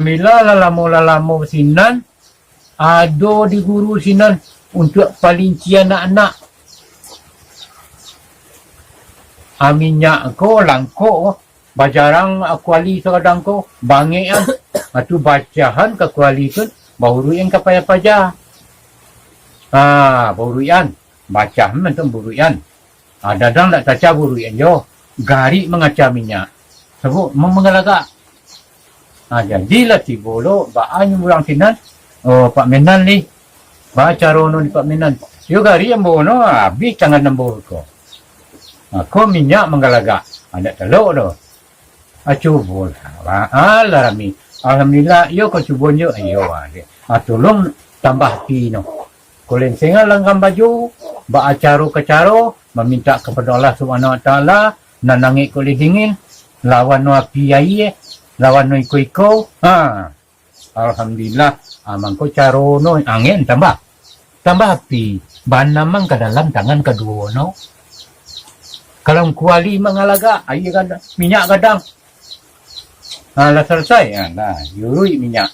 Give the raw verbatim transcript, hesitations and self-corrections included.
Alhamdulillah, lalamo-lalamo sinan, ado di guru sinan untuak palincian anak-anak. A, minyak ko langkok ko, bajarang, a, kuali sakadang ko, bangek an. A, tu bacahan ka kuali tu, bauruik an ka paja-paja. A, bauruik an, bacahan tu bauruik an. A, dadang dak taca bauruik an jo, garik mangaca minyak. Sabab ma-, manggalagak. Ha, jadilah tibo lo, baa nyo urang sinan, oh, Pak Menan ni, baa caro no di Pak Menan. Yo gari ambo no, habih tangan ambo ko. Ha, ko minyak manggalagak, ha, ndak talok do. Ha, cubolah, ha, alah rami. Alhamdulillah, iyo ko cubo nyo, iyo, ha, tolong tambah api no. Ko lencengan langgam baju, baa caro ka caro, mamintak kapado Allah Subhanahu Wa Taala, nan angek ko leh dingin, lawan no api aia, lawan no iko-iko. Ha. Alhamdulillah, ha, mangko caro no angek tambah. Tambah api, banamang ka dalam tangan kaduo no. Kalau kuali mangalagak, aia gadang, minyak gadang. Ha, lah salasai, ha, lah, diuruik minyak.